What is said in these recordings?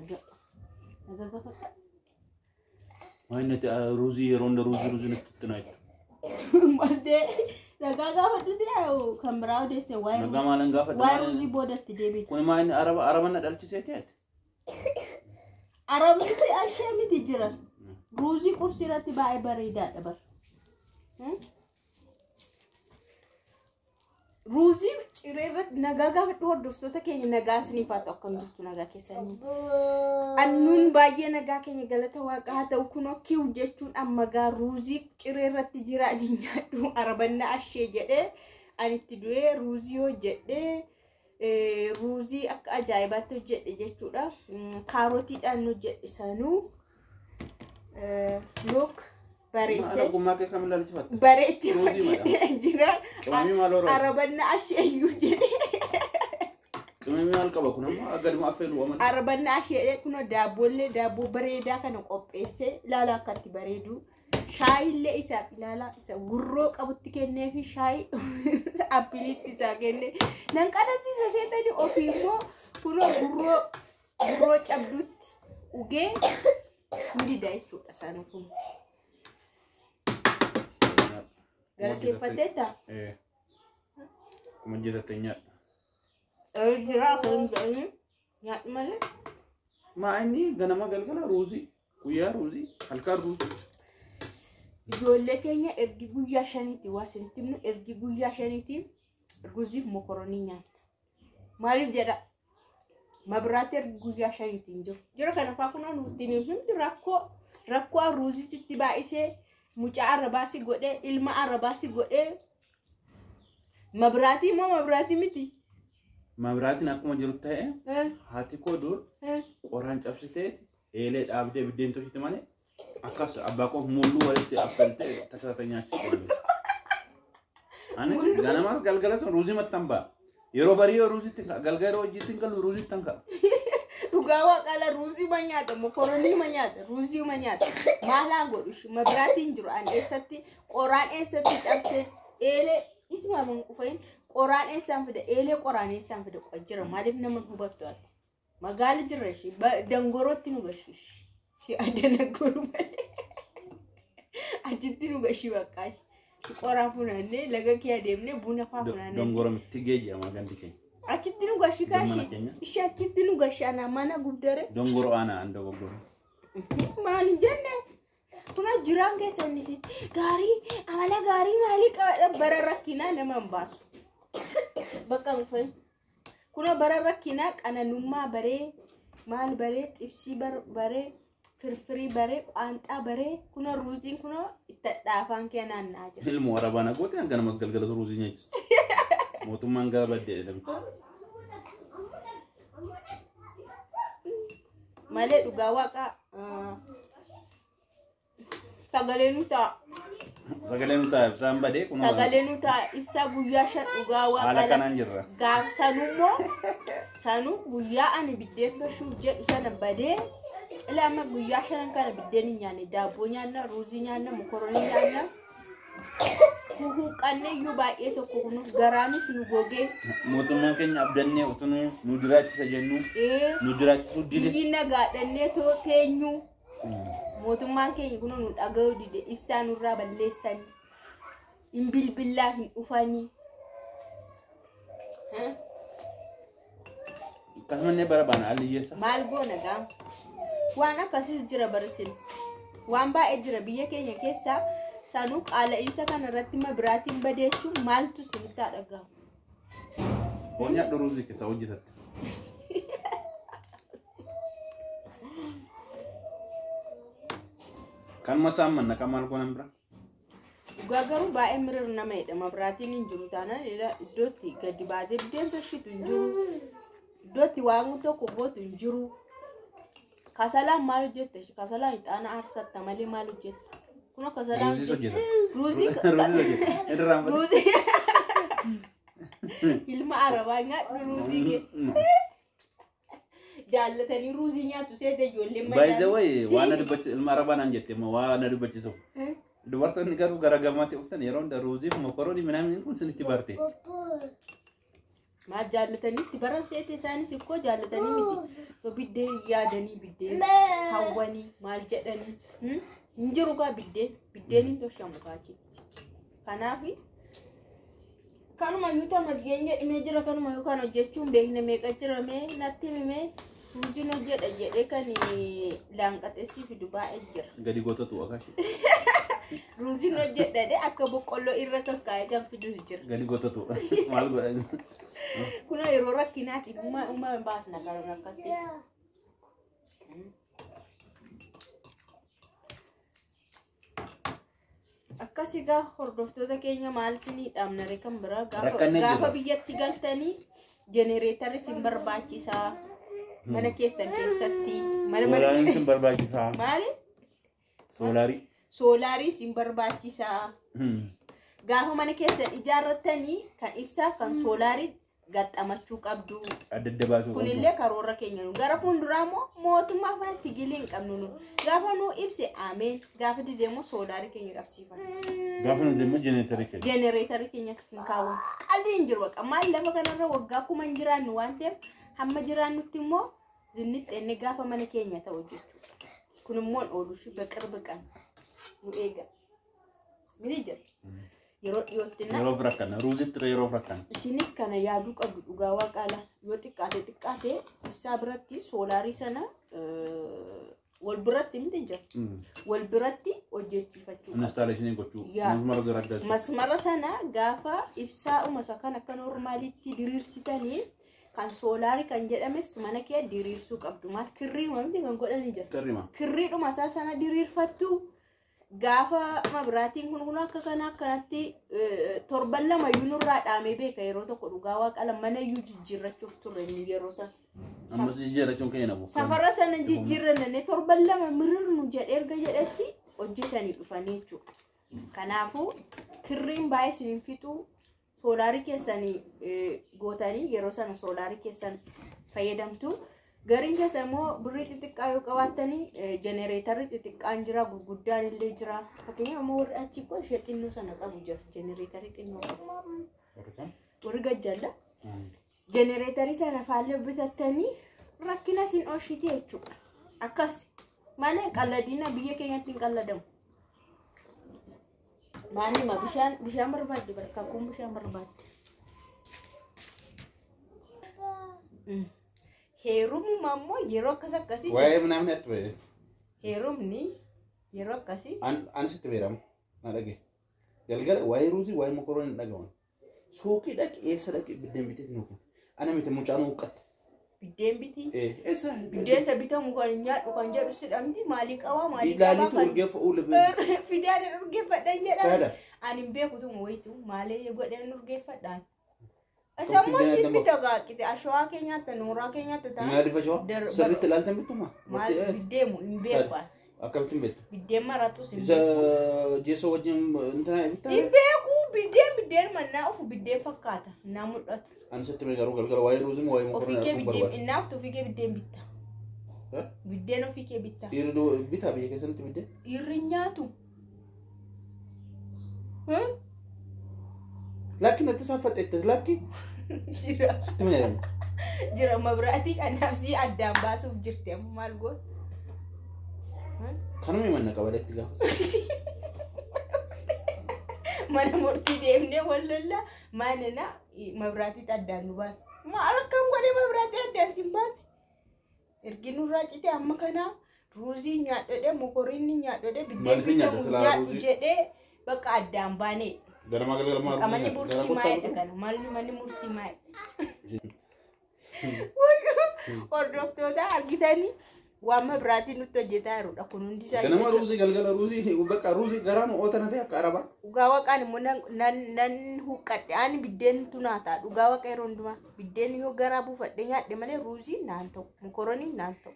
Nagaa. Nagaa gaafadhu. Maal ruuzii yeroo hunda ruuzii ruuzii nutti itti naayitu. Maldee nagaa gaafadhu ta'e kan biraa odeesse waa'ee Nagaa maalan gaafadhu. waa'ee ruuzii boodatti deebiin. Kun maa inni araba araba na dhalchisee ta'e. Arabni si ashee miti jira. Ruuzii qursii irratti baay'ee bareedaadha bara. Ruuzii ciree irratti nagaa gaafadhu hordoftoota keenya nagaa isiniif haa ta'u akkam jirtu nagaa keessanii. Annuun baay'ee nagaa keenya galata waaqaa haa ta'u kunoo kiw jechuun amma gaa ruuzii ciree irratti jira ani nyaadhu arabannaa ashee jedhee ani itti du'ee ruuzii hojjedhee ruuzii akka ajaa'ibaatti hojjedhe jechuudha. Kaarotiidhaan hojjedhe sanuu look bareechee Ogummaa kee kam ilaalchifatte? bareechee Ruuzii hojjedhee jira. Qimamii maal horoo? Arabannaa ashee iyyuu jedhee. Qimamii maal qaba kun ammoo gaduma affeelu waan. Arabannaa asheedhe kunoo daabboollee daabboo bareedaa kana qopheessee ilaala akka itti bareedu. Shaayillee isaaf ilaala isa gurroo qabutti kennee fi shaayii appiliitti isaa kenne. Nan qanasiisa seetanii ofii immoo kunoo gurroo gurroo cabdutti ugee ni dida jechuudha sana kun. Galateeffatteetta? Kuma hojjetatte nyaadhu. Jiraa kan hin jedhani nyaadhu malee. Maa inni ganama galgala ruuzii guyyaa ruuzii halkan ruuzii. Ijoollee keenya ergi guyyaa shaniiti waa isinitti himnu ergi guyyaa shaniiti ruuziif mokoronii nyaanna. Maaliif jedha? Mabiraatti ergi guyyaa shaniiti hin jiru. Jira kana fa'aa kunoo nuti hundi rakkoo rakkoo ruuzii sitti baay'isee mucaa arrabaasi godhee ilma arrabaasi godhee mabiraatii immoo mabiraatii miti. Mabiraatiin akkuma jiru ta'e haati koo dur qoraan cabsitee eelee dhaabdee biddeen tolchite malee akkas abbaa koof mulluu walitti affeeltee takka nyaachiste. Ani ganamas galgala sun ruuzii mattan ba'a. Yeroo barii yoo ruuziitti galgala yeroo hojiitti hin galu ruuziitti hin ka'a. Dhugaa waaqala ruuzii ma nyaata mokoronii ma nyaata ruuzii ma nyaata maalaa godhu mabiraatiin jiru an eessatti qoraan eessatti cabsee eelee isuma man qufain qoraan eessaan fida eelee qoraan eessaan fida jira maaliif nama hubattu ati magaala jirra ishee dangorootti nu gashiish si adana goru malee achitti nu gashii baqqaa qoraan funaannee laga kee adeemnee buna faa funaannee. Dongoro miti geejjaba gandi keenya. Achitti nu gashi Mana kashi. keenya. Ishee achitti nu gashi ana mana gubdare. Dongoro aanaa an dogoggoro. Maal hin jenne? Kuna jiraan keessa innis gaarii amala gaarii maalii qabadha bara rakkinaa nama hin baasu. Bakka hin fa'i. Kuna bara rakkinaa qananummaa baree maal baree xibsii baree firfirii baree qaanxaa baree kuna ruuziin kuna itti dhaafaan kee naanna'aa jira. Ilmoo arabaa na goote ganamas galgala ruuzii nyaachistu. Mootummaan gara baddee namichi. Malee dhugaa waaqa sagalee nu ta'a. Sagalee nu ta'a ibsaan badee kun Sagalee nu ta'a ibsaa guyyaa shan dhugaa haala waaqa kanaan jirra. gaaf sanummoo sanuu guyyaa ani biddeen toshuuf jedhu sana badee ila amma guyyaa shanan kana biddeen hin nyaanne daabboo nyaanna ruuzii nyaanna mokoronii nyaanna huhuqqanne iyyuu baay'ee tokko kun garaanis nu gogee Mootummaan keenya abdannee utuu nu jiraachisa jennu nu jiraachisuu dide. biyyi nagaadhannee too teenyu mootummaan keenya kun nu dhaga'uu dide ibsaa nurraa balleessanii hin bilbillaa hin dhufanii. Akkasumallee bara baana haalli hiyyeessa. Maal goona gaa? Waan akkasiis jira barsin. Waan baay'ee jira biyya keenya keessa sanuu qaala'iinsa kana irratti mabiraatiin badeechuun maaltu isinitti haa dhaga'amu? Foon nyaadhu ruuzii keessa hojjetatte. Kanuma isaan manna kan maal goonan bira? Dhugaa garuu baay'ee mirir nama jedha mabiraatiin hin jiru taanaan iddootti gadi baatee biddeen toshitu hin jiru. Iddootti waan tokko gootu hin jiru. Kasalaan maal hojjette? Kasalaan ixaana aarsatta malee maal hojjette? Kun kasalaan Ruuziis hojjetatte. Ruuzii Ruuzii hojjetatte. Inni raanfate. Ruuzii ilma arabaa nyaadhu ruuzii kee. Jaallatanii ruuzii nyaatu seete ijoolleen By the way, waan na dubbachiisu ilma arabaa naan jette immoo waan na dubbachisuuf. Dubartoonni garuu gara gamaatti dhuftan yeroo hunda ruuzii fi mokoroonii minaamin kun sinitti barte. Maal jaallatanii itti baran seete isaanis ikkoo jaallatanii miti. Biddeen yaadanii biddeen hawwanii maal jedhanii hin jiru gaa biddeen hin toshamu kaachitti. Kanaaf kanumayyuu tamasgeen jedhamee jira kanumayyuu kan hojjechuun beekne meeqa jira mee natti himee ruuziin hojjedha jedhee kan laanqaxeessii fidu baay'ee jira. Gadi gootatu akashi. Ruuziin hojjedha akka boqqolloo irra kakkaa'ee kan fidus jira. Gadi gootatu. Maal godhan? Kun yeroo rakkinaati uma baasna kan rakkatti. Akkas egaa hordoftoota keenya maal isinii dhaamnare kan biraa gaafa biyyatti galtanii jenereetarri isin barbaachisaa mana keessan keessatti mana Soolaariin isin barbaachisaa. Maali? Soolaarii. Soolaarii isin barbaachisaa. Gaafa mana keessan ijaarrattanii kan ibsaa kan soolaarii gaxxamachuu qabdu. Adda adda baasuu qabdu. Kunillee karoora keenya nu gara fuulduraa immoo mootummaa afaan tigilii hin qabnu nu gaafa nu ibse ameen gaafa dide immoo soolaarii keenya qabsiifanna. Gaafa nu deemnu jenereetarii keenya. Jenereetarii keenyas hin kaawwannu. Qalli hin jiru baqa maal lafa kanarra waggaa kuma hin jiraannu waan ta'eef hamma jiraannutti immoo zinnixxeenne gaafa mana keenya ta'u jechuudha. Kun immoo oolu baqir biqan nu eega. Mini jira. Yeroo dhiyootti na. Yeroo rakkanna ruuzitti yeroo rakkanna. Isinis kana yaaduu qabdu dhugaa waaqaala yoo xiqqaate xiqqaate ibsaa biratti soolaarii sana wal biratti miti jira. Wal biratti hojjechiifachuu qabdu. Instaaleeshinii gochuu. Masmara garagaraa. Masmara sana gaafa ibsaa uumasa kan akka noormaalitti diriirsitanii kan soolaarii kan jedhames mana kee diriirsuu qabdu. Maal kirrii miti kan godhanii jira. Kirriima. Kirriidhuma isaa sana diriirfattu. Gaafa mabiraatiin kun kun akka kana akkanatti torban lama iyyuu nurraa dhaamee beeka yeroo tokko dhugaa waaqa mana iyyuu jijjiirrachuuf turre yeroo sana. Ammas jijjiirrachuun keenya nabu. Safara sana jijjiirranne torban lama mirirnu jedhee erga jedhetti hojjetanii dhufanii jechuudha. Kanaafuu kirriin baay'ee isin hin fixu soolaarii keessanii gootanii yeroo sana soolaarii keessan fayyadamtu. Gariin keessa immoo birrii xixiqqaa yoo qabaattanii jenereetarri xixiqqaan jira gurguddaan illee jira. Fakkeenyaaf immoo warri achi koo ishee xinnoo sana qabu jira. Jenereetarii xinnoo qabu. Warri gajjalla. Jenereetarii sana faallee bitattanii rakkina isin oolchite jechuudha. Akkas malee qalladina biyya keenyatti hin qalladamu. Maalima bishaan barbaadde bakka kun bishaan barbaadde. Heerumuma immoo yeroo akkas akkasii. Waa'ee namni atti fayyadamu. Heerumni yeroo akkasii. Ani sitti fayyadamu. Na dhagaye. Galgala waa'ee ruuzii waa'ee mokoroonii hin dhagahamu. Suuqii dhaqi eessa dhaqi biddeen bitee nu kenna. Ana miti mucaan huqqatte. Biddeen biti. Eessa? Biddeensa bitamu kan hin nyaadhu kan jedhu si dhamdi maalii qabaa maalii qabaa. Ilaaliitu urgeeffa uule. Fidaan urgeeffadhan jedhan. Ani hin beeku tuma wayitu maalee godheen urgeeffadhaan. Asammoo si bita gaaqite ashawaa kee nyaatta nooraa kee nyaatta ta'a. Maaliif ashawaa? Sirriitti ilaaltan bituma? Maal biddeemu hin beeku. Akkamitti hin beektu? Biddeen maratus hin beeku. Isa jeesoo wajjin intina bittaa? Hin beeku biddeen biddeen mannaa ofu biddeen fakkaata naa mul'atu. Ani sitti mee garuu galgala waa'ee ruuzii waa'ee mokorona Ofii kee biddeen innaaftu ofii kee biddeen bitta. Biddeen ofii kee bitta. Dhiirri bitaa biyya keessatti biddeen? Dhiirri nyaatu. Lakki natti saaffatte lakki. Jira. Sitti mee Jira mabiraatii kanaaf si addaan baasuuf jirti amma maal goota? Kanuma himanna qabaletti gaafa. Mana murtii deemnee wal lolla maalina mabiraatii addaan nu baase. Maal akkam godhee mabiraatii addaan sin baase? Ergi nurraa cite amma kana ruuzii nyaadhodhee mokoriinni nyaadhodhee biddeen bitamu nyaadhu jedhee bakka addaan baanee. Ganama galgala maal Manni murtii maayidha kana manni murtii maayidha. Hordoftoota argitanii waan mabiraatiin nutti hojjetaa jirudha kun hundi isaa. Ganama ruuzii galgala ruuzii bakka ruuzii garaan ootana ta'e akka arabaa. Dhugaa waaqaan immoo nan huqqadhe ani biddeen tunaa ta'a dhugaa waaqa yeroo hundumaa biddeen yoo garaa buufadhe nyaadhe malee ruuzii naan ta'u mokoroonii naan ta'u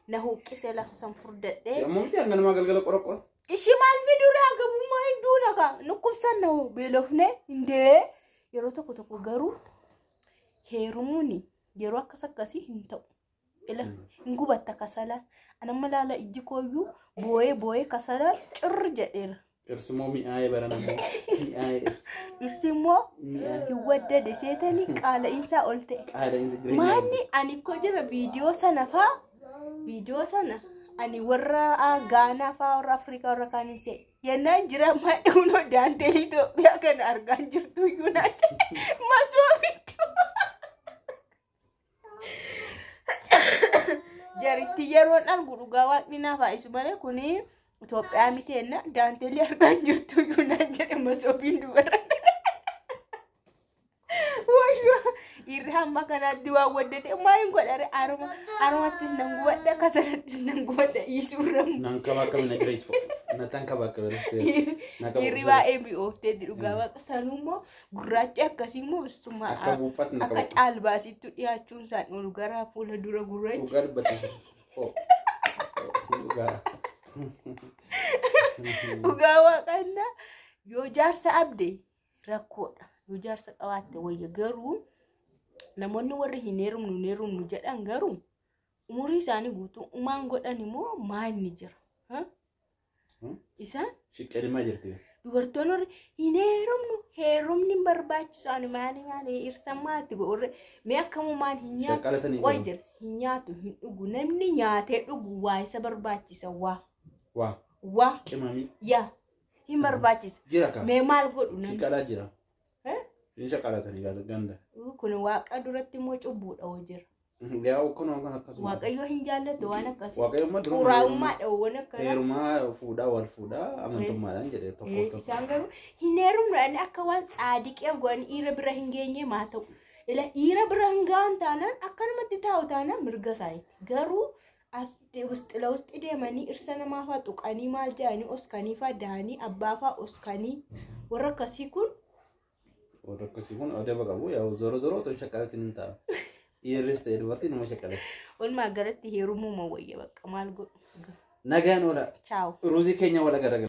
na huqqise lafa san furdadhee. Ammoo miti ganamaa galgala qoraqqoo. Ishii maal fidurraa gabummaa hin duuna kaa nukkubsan na beelofne hindee yeroo tokko tokko garuu heerumuuni yeroo akkas akkasii hin ta'u. Hin gubatta kasalaan. Anamma laala ijji kooyyuu boo'ee boo'ee kasalaan cirri jedheera. Dhirsi immoo mi'aayee barana immoo mi'aayee dhirsi. Dhirsi immoo Mi'aayee. hin waddade seetanii qaala'insaa ol ta'e. Qaala'insa jireenyaa. Maanni ani ko jira viidiyoo sana faa viidiyoo sana ani warra Gaanaa faa warra Afrikaa warra kaanin se'e. Jennaan jira maadhi kunoo daanteelii Itoophiyaa kana argaan jirtu iyyuu naan masoofitu. Jaritti yeroon argu dhugaa waaqni naaf haa isu malee kuni Itoophiyaa miti enna daanteelii argaan jirtu iyyuu naan jedhe masoofiin dubara. Wayyoo dhiirri hamma kanaatti waan waddade maal godhare aruma arumattis nan gubadha kasanattis nan gubadha dhiisuurra. Nan kabaa na jireessu. Na tan kabaa Dhiirri baay'ee mi'oofteetti dhugaa waaqa sanuu immoo gurraachi akkasii immoo bisummaa Akka buuphaatti na akka qaba. caalbaasittu dhiyaachuun isaan ol gara fuula dura gurraachi. Dhugaa dubbate. Dhugaa. Dhugaa waaqannaa yoo jaarsa abde rakkoodha. Yoo jaarsa qabaatte wayya garuu namoonni warri hin heerumnu hin heerumnu jedhan garuu umurii isaanii guutuu umaan godhan immoo maalni jira? Ha? Hmm? Isaan Shiqqee jirti. dubartoonni warri hin heerumnu heerumni hin barbaachisu ani maali maali irsa maatti godhu mee akkamumaan hin nyaatu Shaqqalatanii qoy jira hin nyaatu hin dhugu namni nyaatee dhugu waa isa barbaachisa waa Waa waa qimamii yaa hin barbaachisa jira ka. mee maal godhu namni Shiqqalaa jira. Eh? Hin shaqqalatanii ganda. Kun waaqa duratti immoo cubbuudha hoo jira. Yaa kun waan akkasuma. Waaqayyo hin jaallatu waan akkasii. Waaqayyo immoo duruma Xuraa'ummaadha waan akkanaa. heerumaa fuudhaa wal fuudhaa amantummaadhaan jedhe tokko tokko. Isaan garuu hin heerumne akka waan tsaadiqee godhan dhiira bira hin geenye maa ta'u. Ila dhiira bira hin gahan taanaan akkanumatti taa'u taanaan mirga isaaniiti. Garuu as wusti la wusti deemanii irsa namaa fa'aa tuqanii maal jedhanii oskanii fa'aa dahanii abbaa fa'aa oskanii warra akkasii kun Warra akkasii kun odaba qabu yaa zoro zoro otoo shaqqalatiin hin ta'a. Dhiirris ta'e dubartiin nama shaqqalatti. walumaa galatti heerumuu wayya bakka maal godhu. Nagaan oola. Chaawu. Ruuzii keenya wal agarra.